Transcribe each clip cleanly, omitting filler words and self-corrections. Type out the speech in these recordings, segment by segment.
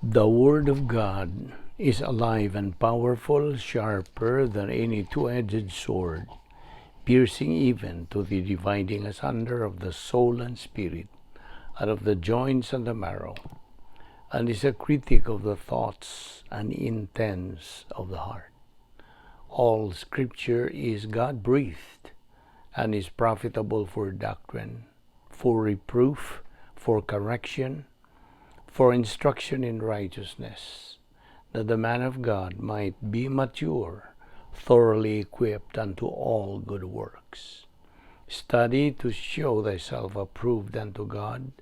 The Word of God is alive and powerful, sharper than any two-edged sword, piercing even to the dividing asunder of the soul and spirit, and of the joints and the marrow, and is a critic of the thoughts and intents of the heart. All Scripture is God-breathed and is profitable for doctrine, for reproof, for correction, for instruction in righteousness, that the man of God might be mature, thoroughly equipped unto all good works. Study to show thyself approved unto God,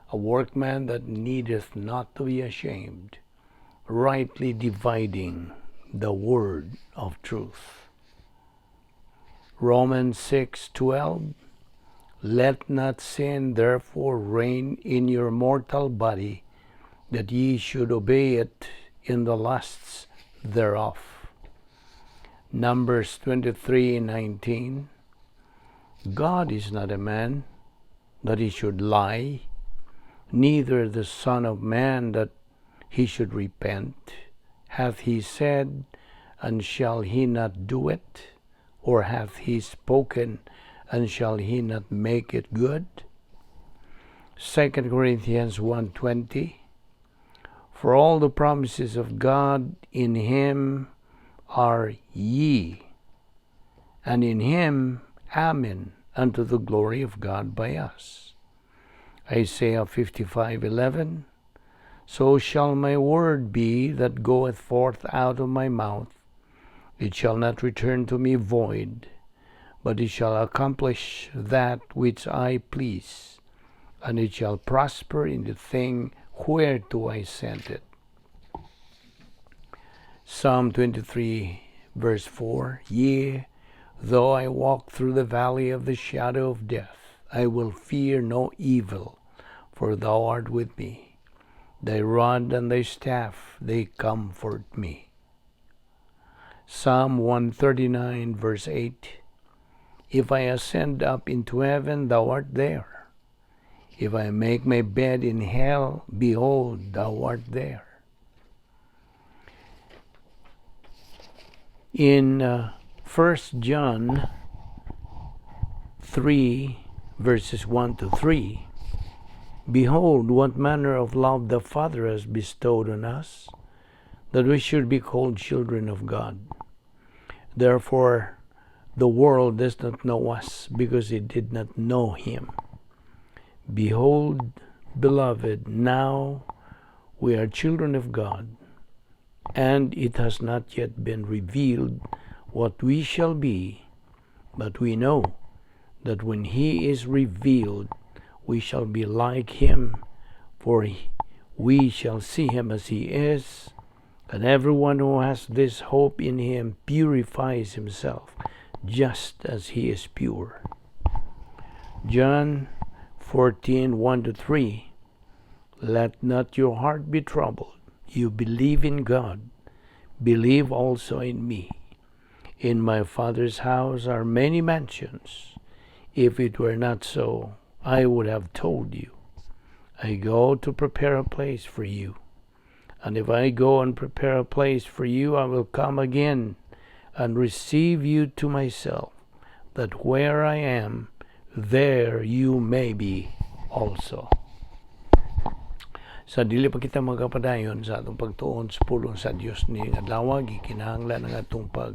a workman that needeth not to be ashamed, rightly dividing the word of truth. Romans 6:12. Let not sin therefore reign in your mortal body, that ye should obey it in the lusts thereof. Numbers 23:19. God is not a man that he should lie, neither the Son of Man that he should repent. Hath he said, and shall he not do it? Or hath he spoken, and shall he not make it good? 2 Corinthians 1:20. For all the promises of God in him are yea, and in him amen, unto the glory of God by us. Isaiah 55:11. So shall my word be that goeth forth out of my mouth. It shall not return to me void, but it shall accomplish that which I please, and it shall prosper in the thing whereto I sent it. Psalm 23, verse 4. Yea, though I walk through the valley of the shadow of death, I will fear no evil, for thou art with me. Thy rod and thy staff, they comfort me. Psalm 139, verse 8. If I ascend up into heaven, thou art there. If I make my bed in hell, behold, thou art there. In 1 John 3, verses 1 to 3, behold, what manner of love the Father has bestowed on us, that we should be called children of God. Therefore, the world does not know us, because it did not know him. Behold, beloved, now we are children of God, and it has not yet been revealed what we shall be, but we know that when he is revealed, we shall be like him, for we shall see him as he is. And everyone who has this hope in him purifies himself, just as he is pure. John 14:1-3. Let not your heart be troubled. You believe in God, believe also in me. In my Father's house are many mansions. If it were not so, I would have told you. I go to prepare a place for you. And if I go and prepare a place for you, I will come again and receive you to myself, that where I am, there you may be also. Sa dili pa kita magapadayon sa atong pagtuon sa pulong sa Dios ni adlaw, gikinahanglan ang atong pag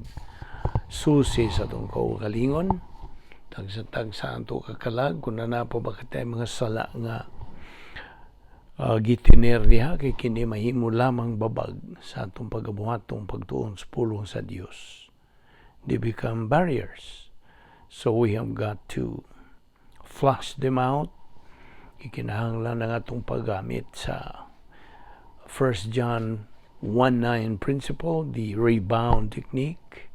susi sa atong kaugalingon, tagsa-tagsa ang ato kakalag kung naa pa ba kitay mga sala nga gitiner diha, kay kini mahimo lamang babag sa atong pagabuhatong pagtuon sa pulong sa Dios. They become barriers, so we have got to flush them out. Ikinahanglan ang atong paggamit sa 1 John 1:9 principle, the rebound technique.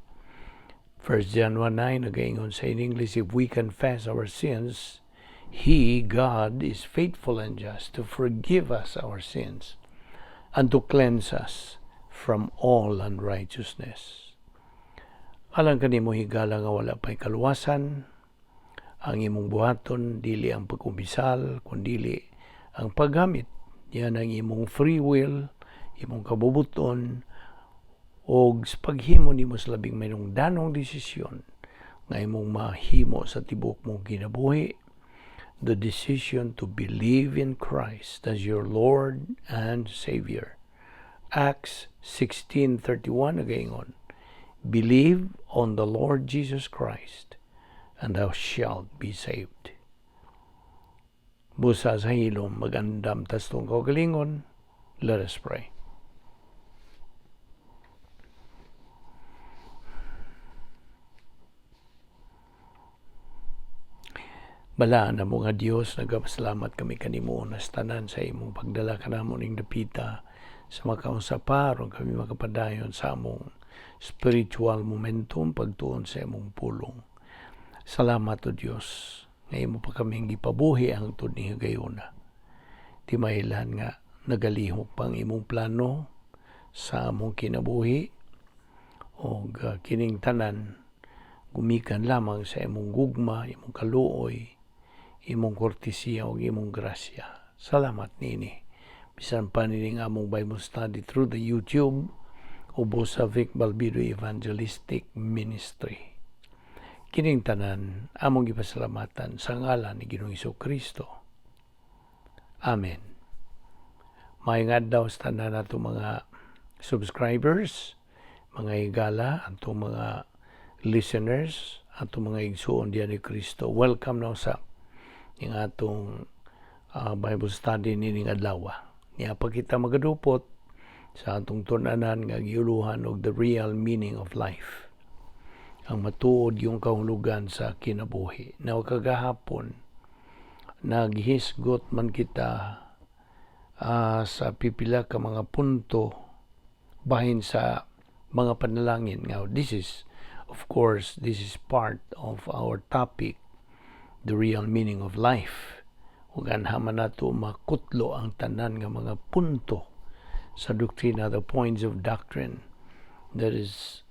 1 John 1:9 nagaingon sa in English, "If we confess our sins, He, God, is faithful and just to forgive us our sins and to cleanse us from all unrighteousness." Alang kanimo, higala, nga wala pa'y kaluwasan, ang imong buhaton dili ang pagkumpisal, kundili ang paggamit yan ang imong free will, imong kabubuton og sa paghimo nimo sa labing mahinungdanong desisyon nga imong mahimo sa tibuok mong kinabuhi, the decision to believe in Christ as your Lord and Savior. Acts 16:31 nagaingon, "Believe on the Lord Jesus Christ and thou shalt be saved." Busa sa hilom, mag-andam ta sa atong kaugalingon. Let us pray. Balaan namo nga Dios, nagapasalamat kami kanimo nas tanan sa imong pagdala kanamo ning dapita sa makausa pa aron kami makapadayon sa among spiritual momentum pagtuon sa imong pulong. Salamat, O Dios, nga imo pa kaming gipabuhi hangtod ni higayuna. Timailhan nga nagalihok pang imong plano sa among kinabuhi og kining tanan gumikan lamang sa imong gugma, imong kaluoy, imong kortesiya ug imong grasya. Salamat niini. Bisan pa nining among Bible study through the YouTube ubos sa Vic Balbido Evangelistic Ministry. Kining tanan among gipasalamatan sa ngalan ni Ginoong Kristo. Amen. Maayong adlaw sa tanan nato mga subscribers, mga higala, atong mga listeners, atong mga igsuon diyan ni Kristo. Welcome na sa ning atong Bible study nining adlaw. Niya pa kita magadupot sa atong tun-anan nga giuluhan og the real meaning of life. Ang matuod yung kahulugan sa kinabuhi. Now kagahapon naghisgot man kita sa pipila ka mga punto bahin sa mga panalangin. Now this is, of course, this is part of our topic, the real meaning of life. Ug anha man nato makutlo ang tanan nga mga punto sa doktrina, the points of doctrine that is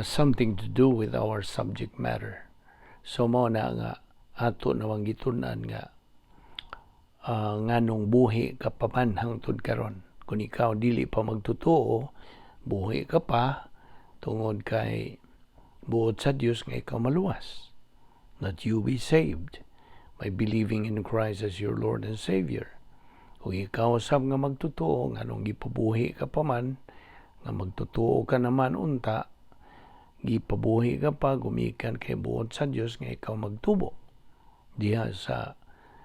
something to do with our subject matter. So mao na nga ato nawang gitun-an nga nganong buhi ka pa man hangtod karon. Kung ikaw dili pa magtotoo, buhi ka pa tungod kay buot sa Dios nga ikaw maluwas, that you be saved by believing in Christ as your Lord and Savior. Kung ikaw sab nga magtotoo, nganong gipabuhi ka pa man, nga magtotoo ka naman unta, gipabuhi ka pa gumikan kay buot sa Dios nga ikaw magtubo diha sa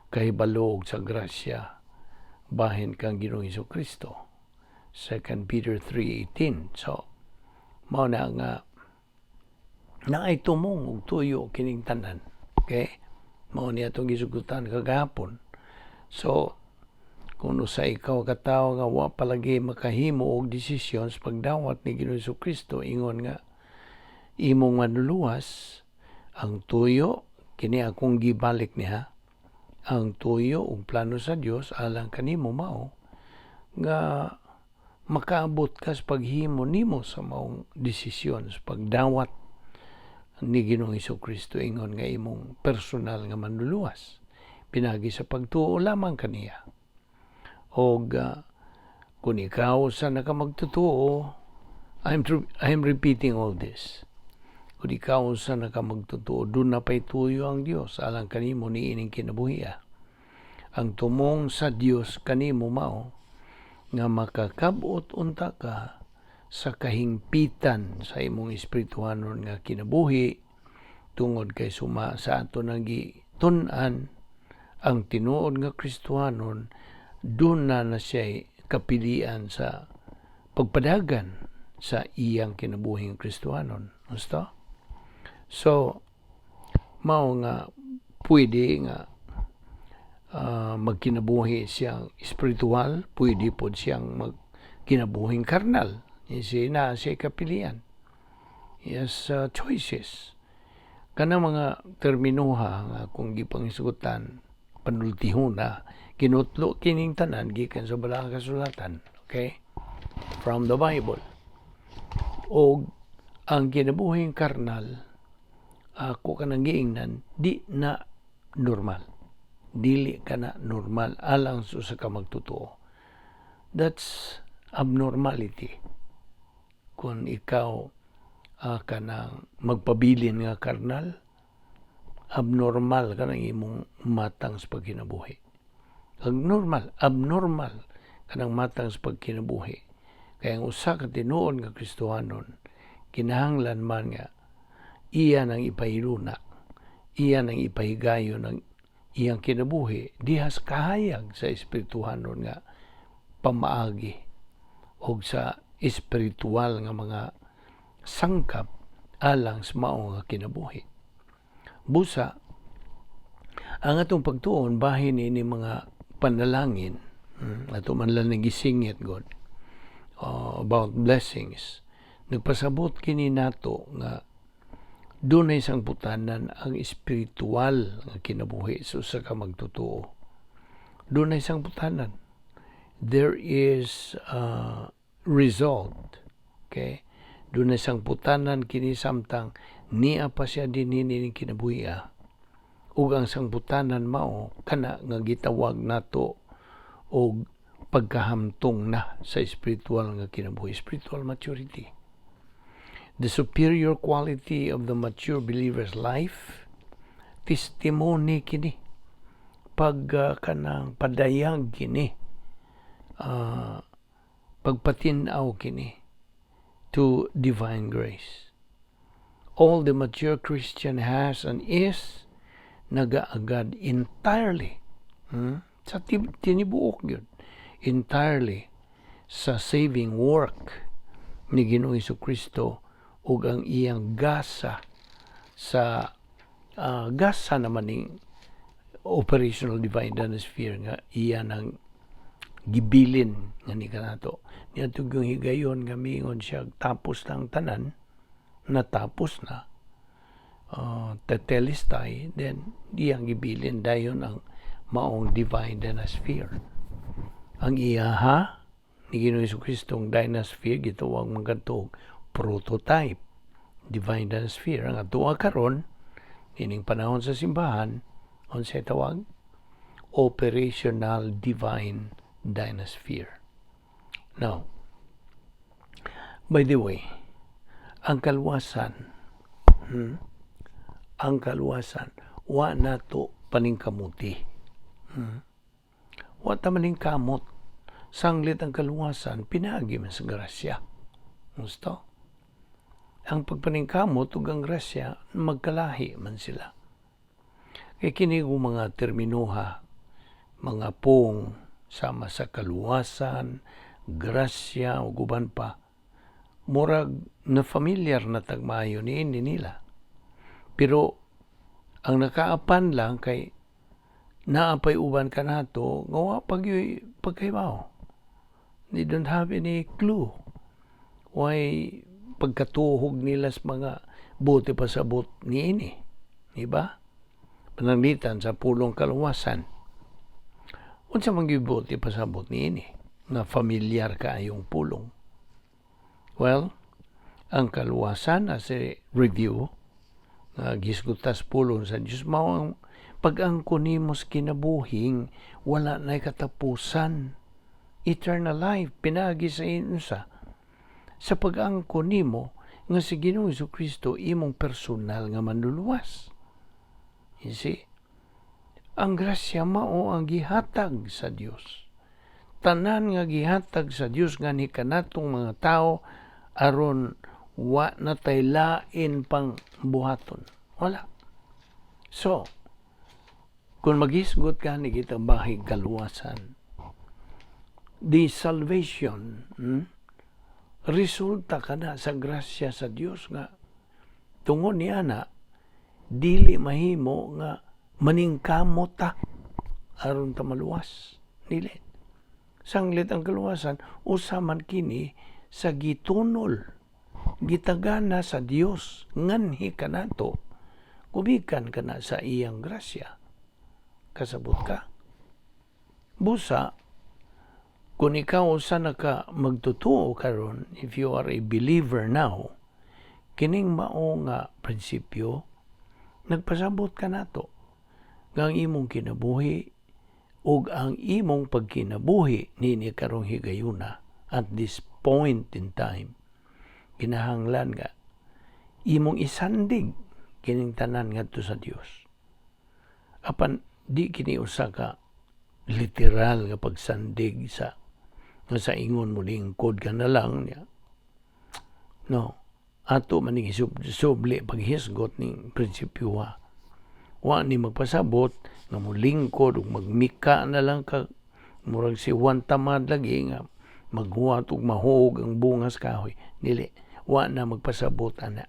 kahibalo ug sa grasya bahin kang Ginoong Kristo. 2 Peter 3:18. So mao na nga naay tumong ug tuyo kining tanan. Okay? Mao ni atong gisugutan kagahapon. So kung usa ikaw ka tawo nga wa palagi makahimo og desisyon sa pagdawat ni Ginoong Kristo ingon nga imong manluluwas, ang tuyo kini akong gibalik niya, ang tuyo ug plano sa Dios alang kanimo mao nga makaabot ka sa paghimo nimo sa maong desisyon sa pagdawat ni Ginoong Kristo ingon nga imong personal nga manluluwas pinagi sa pagtuo lamang kaniya. Og kung ikaw sa nakamagtotoo, I'm repeating all this. Kung ikaw sa nakamagtotoo, duna pa'y tuyo ang Dios alang kanimo niining kinabuhia. Ang tumong sa Dios kanimo mao nga makakabot unta ka sa kahingpitan sa imong espirituhanon nga kinabuhi tungod kay suma sa ato nang gitun-an ang tinuod nga Kristohanon, duna na siya kapilian sa pagpadagan sa iyang kinabuhing Kristohanon. Gusto? So, mao nga pwede nga magkinabuhi siyang espiritual, pwede pod siyang magkinabuhing karnal. Siya na siya kapilian. He has choices. Kanang mga terminuha nga kung gipangisugutan, panultihon na, kinutlo kining tanan gikan sa balaang kasulatan. Okay? From the Bible. Og ang kinabuhing karnal, ako kanang giingnan, di na normal. Dili ka na normal alang sa usa ka magtotoo. That's Abnormality. Kung ikaw kanang magpabilin nga karnal, abnormal kanang imong matang sa pagkinabuhi. Abnormal, abnormal kanang matang sa pagkinabuhi. Kaya ang usa ka tinuod nga Kristohanon, kinahanglan man nga iya nang ipahiluna, iya nang ipahigayon ang iyang kinabuhi diha sa kahayag sa espirituhanon nga pamaagi og sa espiritual nga mga sangkap alang sa mao nga kinabuhi. Busa, ang atong pagtuon bahin ini mga panalangin, ato man lang nagisingit god about blessings, nagpasabot kini nato nga dunay sangputanan ang espiritual nga kinabuhi sa usa ka magtotoo. Dunay sangputanan. There is a result. Okay? Dunay sangputanan kini samtang nia pa siya dinhi ning kinabuhi. Ug ang sangputanan mao kana nga gitawag nato og pagkahamtong na sa espiritual nga kinabuhi, spiritual maturity. The superior quality of the mature believer's life, testimony kini, pag kanang padayag kini, pagpatin-aw kini to divine grace. All the mature Christian has and is nagaagad entirely, sa tinibuok yun, entirely sa saving work ni Ginoong Kristo ug ang iyang gasa sa gasa naman ning operational divine dynasphere nga iya nang gibilin nga ni kanato niadtong yung higayon nga miingon siya tapos lang tanan, natapos na, tetelestai, then iyang gibilin dayon ang maong divine dynasphere. Ang iyaha ni Ginoong Kristo dynasphere gitawag man kadto prototype divine dynasphere. Ang atoa karon ining panahon sa simbahan, unsay tawag? Operational divine dynasphere. Now, by the way, ang kaluwasan, Ang kaluwasan, wa nato paningkamuti. Wa ta maningkamot. Sanglit ang kaluwasan, pinaagi man sa grasya. Gusto? Ang pagpaningkamot ug ang grasya, magkalahi man sila. Kay kini mga terminuha, mga pong sama sa kaluwasan, grasya ug uban pa, murag na familiar na tagmayo niini nila. Pero ang nakaapan lang kay naa pay uban kanato nga wa pa gyoy pagkahibaw. They don't have any clue why pagkatuhog nila sa mga buot ipasabot niini. Di ba? Pananglitan sa pulong kaluwasan. Unsa man gyud buot ipasabot niini nga familiar kaayong pulong? Well, ang kaluwasan, as a review nga gisgutas pulong sa Dios, mao ang pag-angkon nimo sa kinabuhing wala nay katapusan, eternal life, pinaagi sa insa? Sa pag-angkon nimo nga si Ginoong Kristo imong personal nga manluluwas. You see? Ang grasya mao ang gihatag sa Dios. Tanan nga gihatag sa Dios nganhi kanatong mga tao aron wa na tay lain pang buhaton. Wala. So, kung maghisgot ka ni kita bahig kaluwasan, the salvation, resulta ka na sa grasya sa Dios nga tungod niya na dili mahimo nga maningkamot ta aron ta maluwas. Dili. Sanglit ang kaluwasan usa man kini sa gitunol, gitagana sa Dios nganhi kanato gumikan kana sa iyang grasya. Kasabot ka? Busa, kung ikaw usa na ka magtotoo karon, if you are a believer now, kining mao nga prinsipyo nagpasabot ka nato nga ang imong kinabuhi ug ang imong pagkinabuhi nini karong higayuna. At this point in time, kinahanglan nga imong isandig kining tanan ngadto sa Dios. Apan di kini usa ka literal nga pagsandig sa nga sa ingon mo lingkod ka na lang niya. No. Ato man ning subli paghisgot ning prinsipyo ha. Wa ni magpasabot nga mo lingkod ug magmika na lang ka murag si Juan Tamad lagi nga maghuwat ug mahog ang bunga sa kahoy. Dili, wa na magpasabot ana.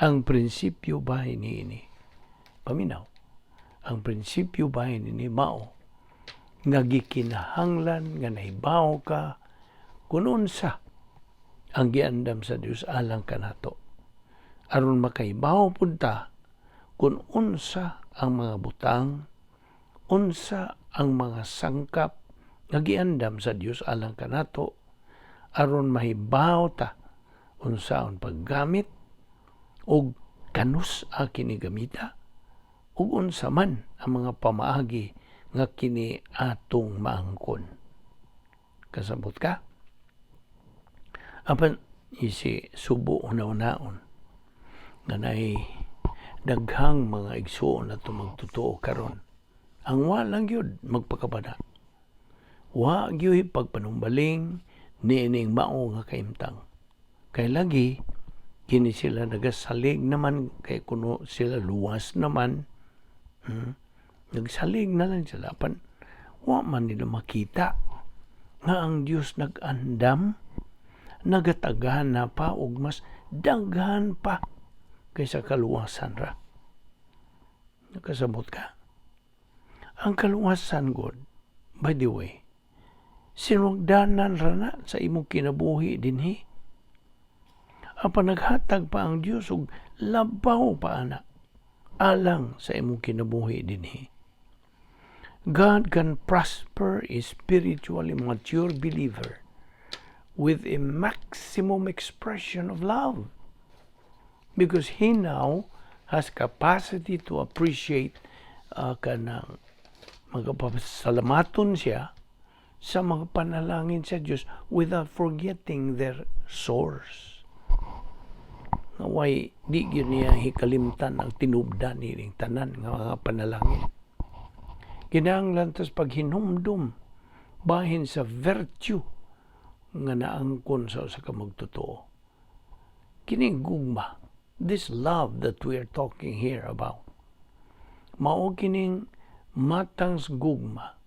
Ang prinsipyo bahin niini. Paminaw. Ang prinsipyo bahin niini mao nga gikinahanglan nga nahibaw ka kung unsa ang giandam sa Dios alang kanato. Aron makahibaw pud ta kung unsa ang mga butang, unsa ang mga sangkap nga giandam sa Dios alang kanato, aron mahibaw ta unsaon paggamit ug kanus-a kini gamita ug unsa man ang mga pamaagi nga kini atong maangkon. Kasabot ka? Apan isi subo una-unaon nga naay daghang mga igsuon na magtotoo karon ang wa lang gyud magpakabana. Wa gyud pagpanumbaling niining mao nga kahimtang. Kay lagi kini sila nagasalig naman kay kuno sila luwas naman. Nagsalig na lang sila apan wa man nila makita nga ang Dios nag-andam, nagatagana pa og mas daghan pa kaysa kaluwasan ra. Nakasabot ka? Ang kaluwasan god, by the way, sinugdanan ra na sa imong kinabuhi dinhi. Apan naghatag pa ang Dios og labaw pa ana alang sa imong kinabuhi dinhi. God can prosper a spiritually mature believer with a maximum expression of love because he now has capacity to appreciate, kanang magapasalamaton siya sa mga panalangin sa Diyos without forgetting their source. Nga way di gyud niya hikalimtan ang tinubdan nining tanan nga mga panalangin. Kinahanglan tas paghinumdum bahin sa virtue nga naangkon sa usa ka magtotoo. Kining gugma, this love that we are talking here about, mao kining matang sa gugma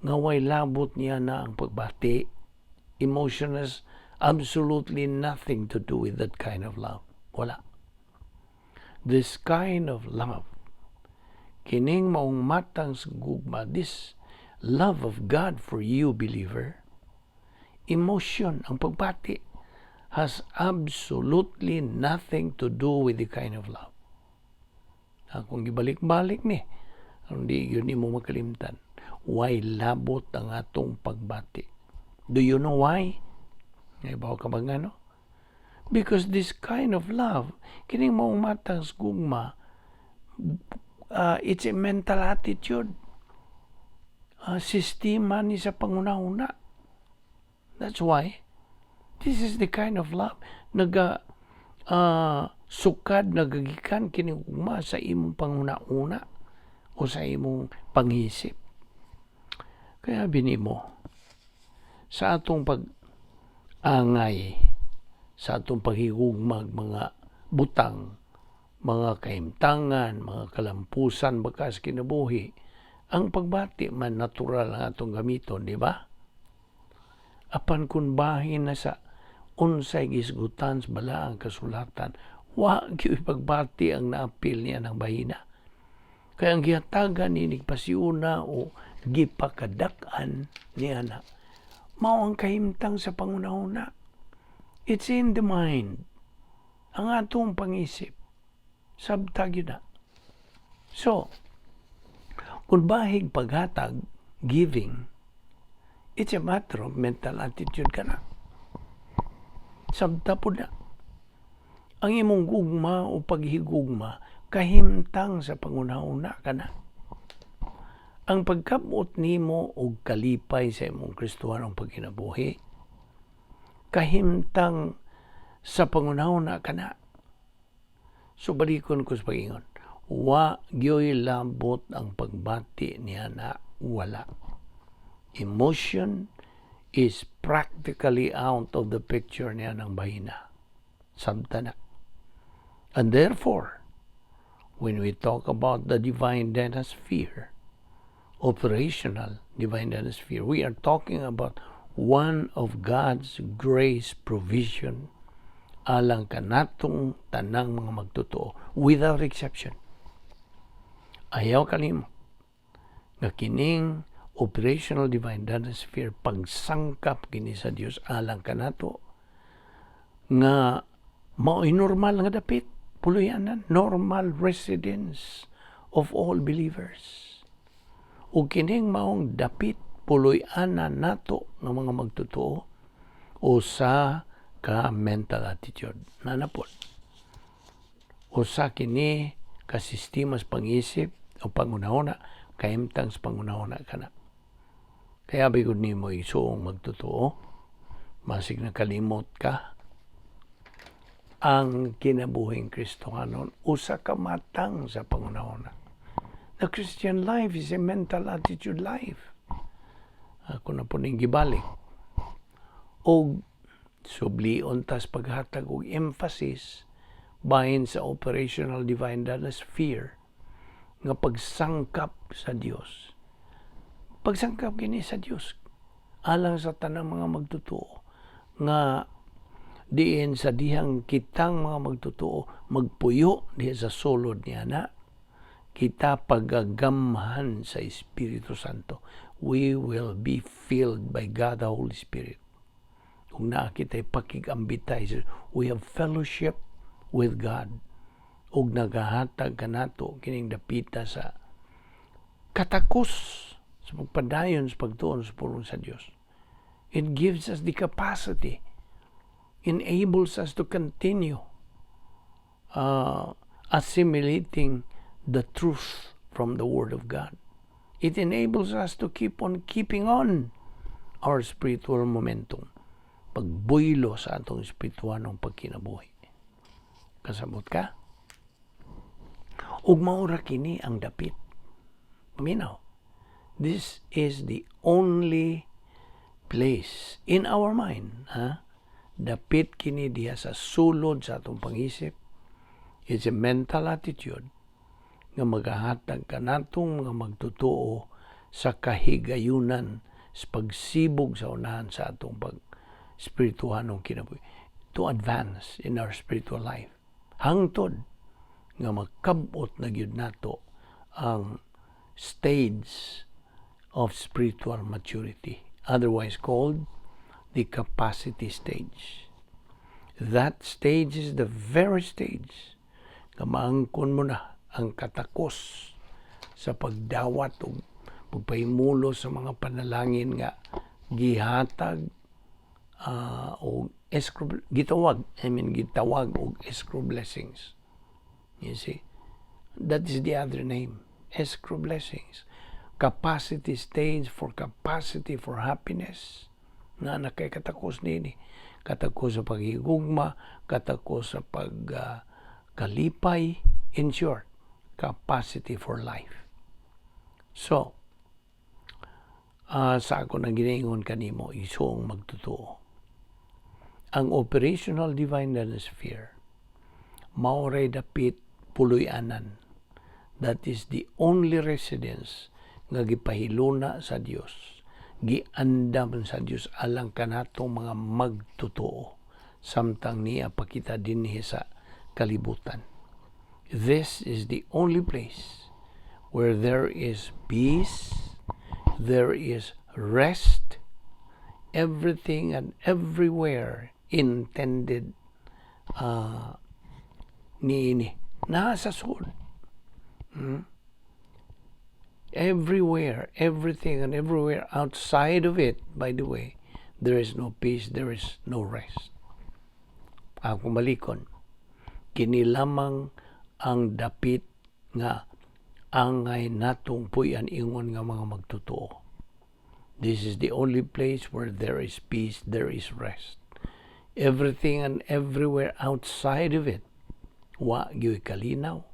nga way labot niya na ang pagbati. Emotion has absolutely nothing to do with that kind of love. Wala. This kind of love, kining maong matang sa gugma, this love of God for you, believer, emotion, ang pagbati, has absolutely nothing to do with the kind of love. Akong gibalik-balik ni, aron di gyud nimo makalimtan. Way labot ang atong pagbati. Do you know why? Nahibaw ka ba ngano? Because this kind of love, kining maong matang sa gugma, it's a mental attitude. Sistema ni sa panghuna-huna. That's why this is the kind of love naga sukad nagagikan kini gugma sa imong panghuna-huna o sa imong pangisip. Kaya binimo sa atong pag-angay, sa atong paghigugmag mga butang, mga kahimtangan, mga kalampusan bakas kinabuhi, ang pagbati man natural ang atong gamiton, di ba? Apan kung bahin na sa unsay gisgutan sa balaang kasulatan, wa gyud pagbati ang naapil niya ng bahina. Kaya ang gihatagan ni pasiuna o gipakadak-an niya na mao ang kahimtang sa panghuna-huna. It's in the mind. Ang atong pangisip. Sabta gyud na. So, kung bahig paghatag, giving, it's a matter of mental attitude ka na. Sabta pud na. Ang imong gugma o paghigugma, kahimtang sa panghuna-huna ka na. Ang pagkabot nimo og kalipay sa imong Kristohanong pagkinabuhi, Kahimtang sa panghunahuna kana. So balikon ko sa pag-ingon. Wa gyoy labot ang pagbati niya na wala. Emotion is practically out of the picture niya ng bahina. Sabta na. And therefore, when we talk about the divine sphere, operational divine sphere, we are talking about one of God's grace provision alang kanatong tanang mga magtotoo without exception. Ayaw kalimot nga kining operational divine sphere, pagsangkap kini sa Dios alang kanato nga mao'y normal nga dapit puluyanan, normal residence of all believers. Ug kining maong dapit puloy-anan nato nga mga magtotoo, usa ka mental attitude na napod. Usa kini ka sistema sa pangisip o panghunahuna, kahimtang sa panghunahuna kana. Kaya bigod nimo, isuong magtotoo, masig nakalimot ka, ang kinabuhing Kristohanon usa ka matang sa panghunahuna. The Christian life is a mental attitude life. Ako na po ning gibalik. Og sublion tas paghatag og emphasis bahin sa operational divine sphere nga pagsangkap sa Dios. Pagsangkap kini sa Dios alang sa tanang mga magtotoo nga diin sa dihang kitang mga magtotoo magpuyo diha sa sulod niya na kita pagagamhan sa Espiritu Santo. We will be filled by God the Holy Spirit. Kung naa kita'y pakig-ambitay, we have fellowship with God. Ug nagahatag kanato kining dapita sa katakos sa pagpadayon sa pagtuon sa pulong sa Dios. It gives us the capacity, enables us to continue assimilating the truth from the Word of God. It enables us to keep on keeping on our spiritual momentum. Pagbuylo sa atong espirituanong pagkinabuhi. Kasabot ka? Ug maura kini ang dapit. Paminaw. This is the only place in our mind. Ha? Dapit kini diha sa sulod sa atong pangisip. It's a mental attitude nga magahatag kanatong mga magtotoo sa kahigayunan sa pagsibog sa unahan sa atong pag spirituhanong kinabuhi, to advance in our spiritual life hangtod nga makabot na gyud nato ang stage of spiritual maturity, otherwise called the capacity stage. That stage is the very stage nga maangkon mo na ang katakos sa pagdawat o pagpahimulo sa mga panalangin nga gihatag o escrow, gitawag, I mean, gitawag og escrow blessings. You see, that is the other name, escrow blessings, capacity stage for capacity for happiness nga nakay katakos nini, katakos sa paghigugma, katakos sa pag kalipay, in short, capacity for life. So sa ako nang ginaingon kanimo, isuong magtotoo, ang operational divine sphere maoray dapit puloy-anan. That is the only residence nga gipahiluna sa Dios, giandam sa Dios alang kanatong mga magtotoo samtang niya pakita dinhi sa kalibutan. This is the only place where there is peace, there is rest, everything and everywhere intended niini nasa sulod. Everywhere, everything and everywhere outside of it, by the way, there is no peace, there is no rest. Ako malikon, kini lamang ang dapit nga angay natong puy-an ingon nga mga magtotoo. This is the only place where there is peace, there is rest. Everything and everywhere outside of it, wa gyud kalinaw,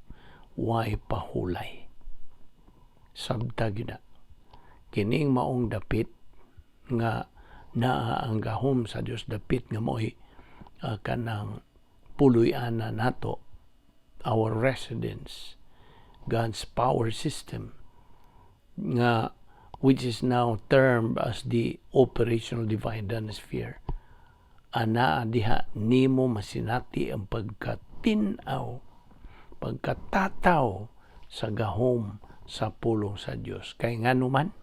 way pahulay. Sabta gyud na. Kining maong dapit nga naa ang gahom sa Dios, dapit nga mo'y kanang puloy-anan nato, our residence, God's power system nga which is now termed as the operational divine sphere. Anaa diha nimo masinati ang pagkatin-aw, pagkatataw sa gahom sa pulong sa Dios. Kay ngano man,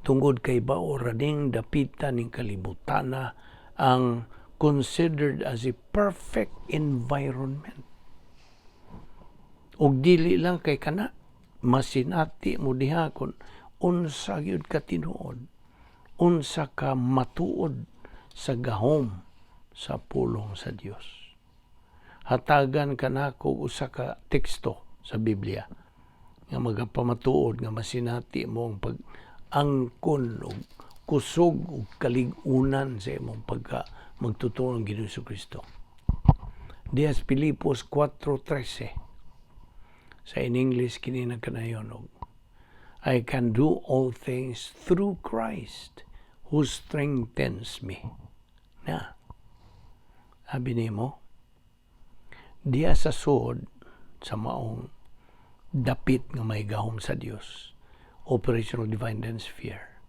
tungod kay bao ra ning dapita ning kalibutana ang considered as a perfect environment. Ug dili lang kay kana, masinati mo diha kung unsa gyud ka tinuod, unsa ka matuod sa gahom sa pulong sa Dios. Hatagan kanako usa ka teksto sa Biblia nga magapamatuod nga masinati mo ang pag-angkon og kusog ug kalig-unan sa imong pagka magtotoo ang Ginoo Kristo. Diha sa Filipos 4:13, sa in English kini nagkanayon og "I can do all things through Christ who strengthens me." Na. Sabi nimo, diha sa suod sa maong dapit nga may gahom sa Dios, operational divine sphere,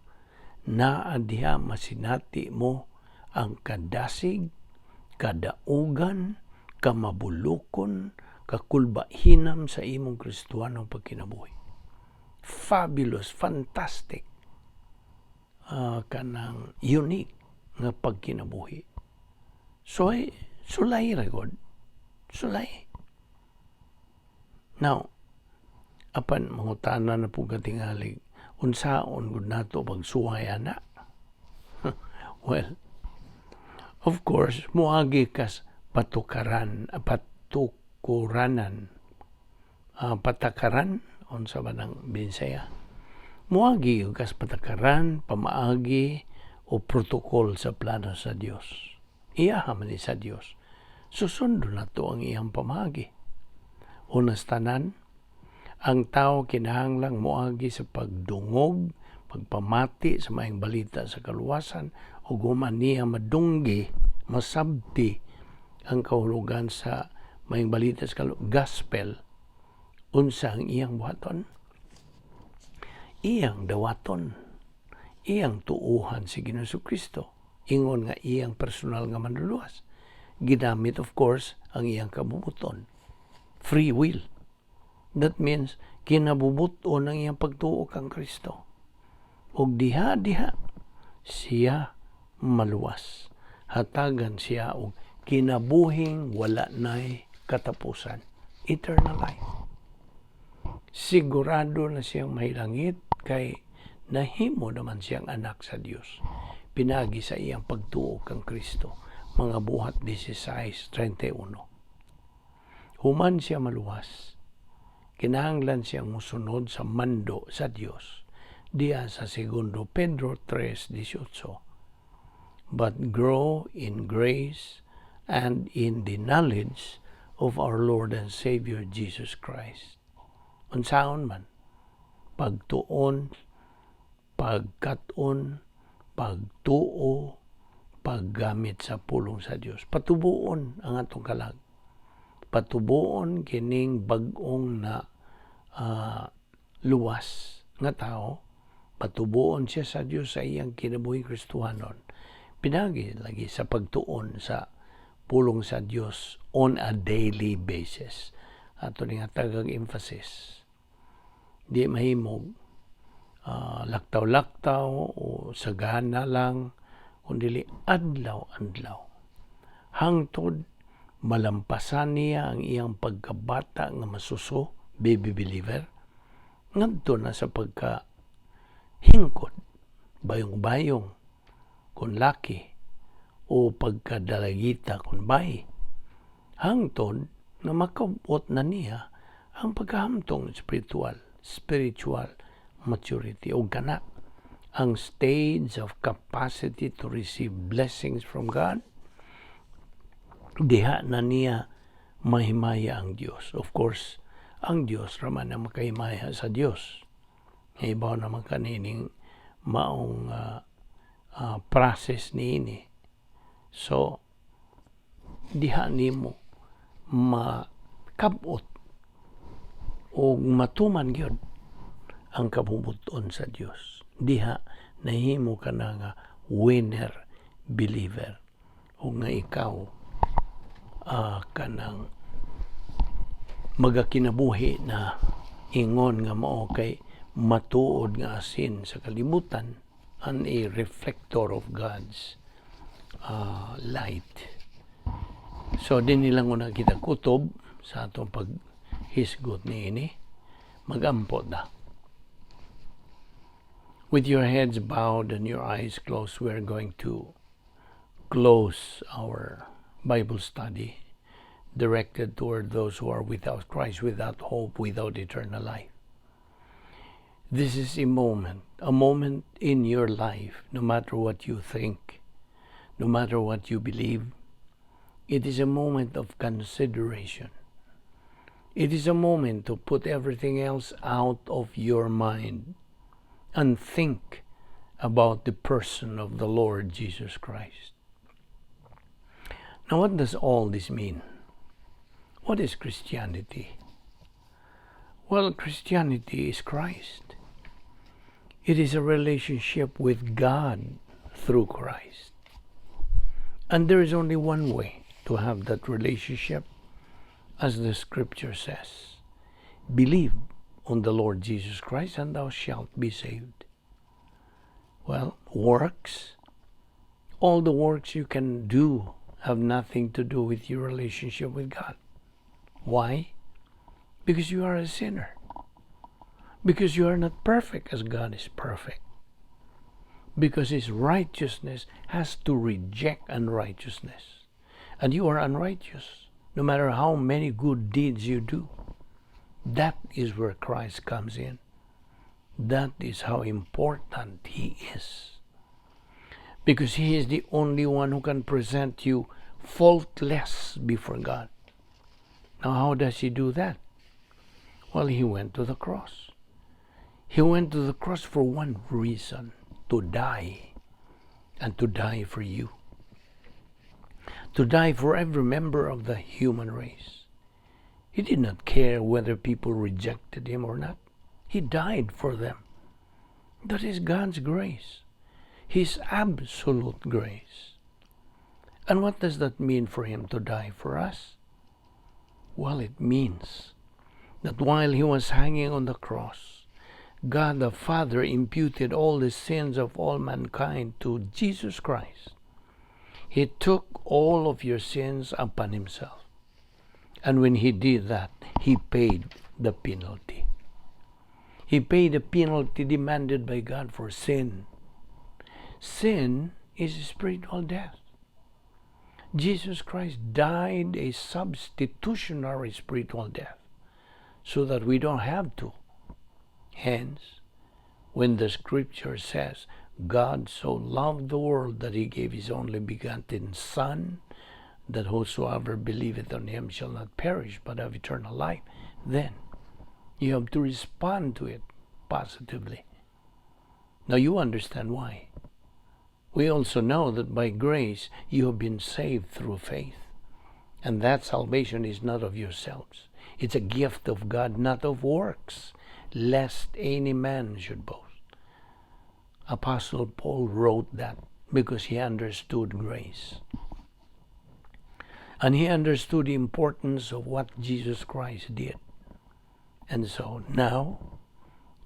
naa diha masinati mo ang kadasig, kadaugan, kamabulokon, kakulbahinam sa imong Kristuhanong pagkinabuhi. Fabulous, fantastic, kanang unique nga pagkinabuhi. So, sulay ra gud. Sulay. Now, apan mangutana na po katingalig, unsaon gud nato pagsuway ana? Well, of course, muagi kas patukaran, patukuranan, patakaran, unsa ba nang Binsaya? Muagi kas patakaran, pamaagi o protocol sa plano sa Dios. Iya man ni sa Dios. Susundo na to ang iyang pamaagi. Unas tanan, ang tao kinahanglang moagi sa pagdungog, pagpamati sa maayong balita sa kaluwasan ug human niya madunggi, masabti ang kahulugan sa maayong balita sa gospel, unsa ang iyang buhaton? Iyang dawaton. Iyang tuuhan si Ginoong Kristo. Ingon nga iyang personal nga manluluwas. Ginamit, of course, ang iyang kabubuton. Free will. That means, kinabubuton ang iyang pagtuo kang Kristo. Ug diha diha siya maluwas. Hatagan siya og kinabuhing wala nay katapusan. Eternal life. Sigurado na siyang mahilangit kay nahimo naman siyang anak sa Dios pinaagi sa iyang pagtuo kang Kristo. Mga Buhat 16:31. Human siya maluwas, kinahanglan siyang musunod sa mando sa Dios. Diya sa Segundo Pedro 3:18. "But grow in grace and in the knowledge of our Lord and Savior Jesus Christ." Unsaon man? Pagtuon, pagkat-on, pagtuo, paggamit sa pulong sa Dios. Patubuon ang atong kalag. Patubuon kining bag-ong na luwas nga tao. Patubuon siya sa Dios sa iyang kinabuhing Kristohanon. Pinaagi lagi sa pagtuon sa pulong sa Dios on a daily basis. Ato ni nga tagang emphasis. Di mahimog laktaw-laktaw o sagana lang, kundi adlaw-adlaw. Hangtod malampasan niya ang iyang pagkabata nga masuso, baby believer, ngadto na sa pagka hingkod, bayong-bayong kung laki o pagkadalagita kung bayi. Hangtod na makabot na niya ang pagkahamtong spiritual, spiritual maturity o kana Ang stage of capacity to receive blessings from God, diha na niya mahimaya ang Dios. Of course, ang Dios raman ang makahimaya sa Dios. Ibaw naman kanining maong process niini. So, diha nimo makabot o matuman gyud ang kabubut-on sa Dios. Diha nahimo ka na nga winner believer o nga ikaw kanang magakinabuhi na ingon nga mao kay matuod nga asin sa kalibutan and a reflector of God's light. So dinhi lang una kita kutob sa atong paghisgot niini. Magampo na. With your heads bowed and your eyes closed, we are going to close our Bible study directed toward those who are without Christ, without hope, without eternal life. This is a moment in your life, no matter what you think, no matter what you believe. It is a moment of consideration. It is a moment to put everything else out of your mind and think about the person of the Lord Jesus Christ. Now, what does all this mean? What is Christianity? Well, Christianity is Christ. It is a relationship with God through Christ. And there is only one way to have that relationship, as the scripture says: "Believe on the Lord Jesus Christ, and thou shalt be saved." Well, works, all the works you can do have nothing to do with your relationship with God. Why? Because you are a sinner. Because you are not perfect as God is perfect. Because His righteousness has to reject unrighteousness. And you are unrighteous, no matter how many good deeds you do. That is where Christ comes in. That is how important He is. Because He is the only one who can present you faultless before God. Now, how does He do that? Well, He went to the cross. He went to the cross for one reason: to die, and to die for you. To die for every member of the human race. He did not care whether people rejected him or not. He died for them. That is God's grace, His absolute grace. And what does that mean for Him to die for us? Well, it means that while He was hanging on the cross, God the Father imputed all the sins of all mankind to Jesus Christ. He took all of your sins upon Himself. And when He did that, He paid the penalty. He paid the penalty demanded by God for sin. Sin is spiritual death. Jesus Christ died a substitutionary spiritual death so that we don't have to. Hence, when the scripture says, "God so loved the world that he gave his only begotten Son, that whosoever believeth on him shall not perish but have eternal life," then you have to respond to it positively. Now you understand why. We also know that by grace you have been saved through faith. And that salvation is not of yourselves. It's a gift of God, not of works, lest any man should boast. Apostle Paul wrote that because he understood grace. And he understood the importance of what Jesus Christ did. And so now,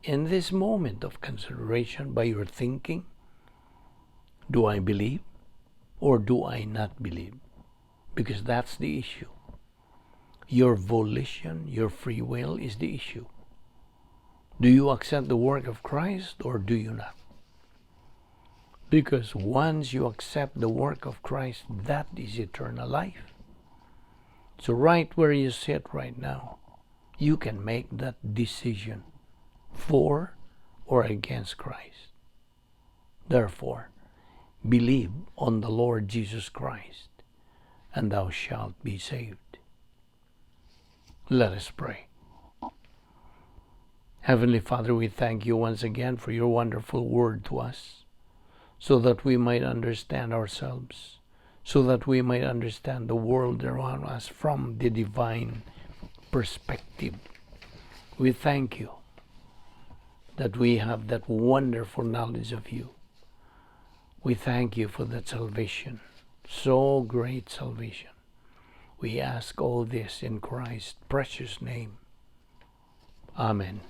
in this moment of consideration by your thinking, do I believe or do I not believe? Because that's the issue. Your volition, your free will is the issue. Do you accept the work of Christ or do you not? Because once you accept the work of Christ, that is eternal life. So, right where you sit right now, you can make that decision for or against Christ. Therefore, believe on the Lord Jesus Christ, and thou shalt be saved. Let us pray. Heavenly Father, we thank you once again for your wonderful word to us, so that we might understand ourselves, so that we might understand the world around us from the divine perspective. We thank you that we have that wonderful knowledge of you. We thank you for that salvation, so great salvation. We ask all this in Christ's precious name. Amen.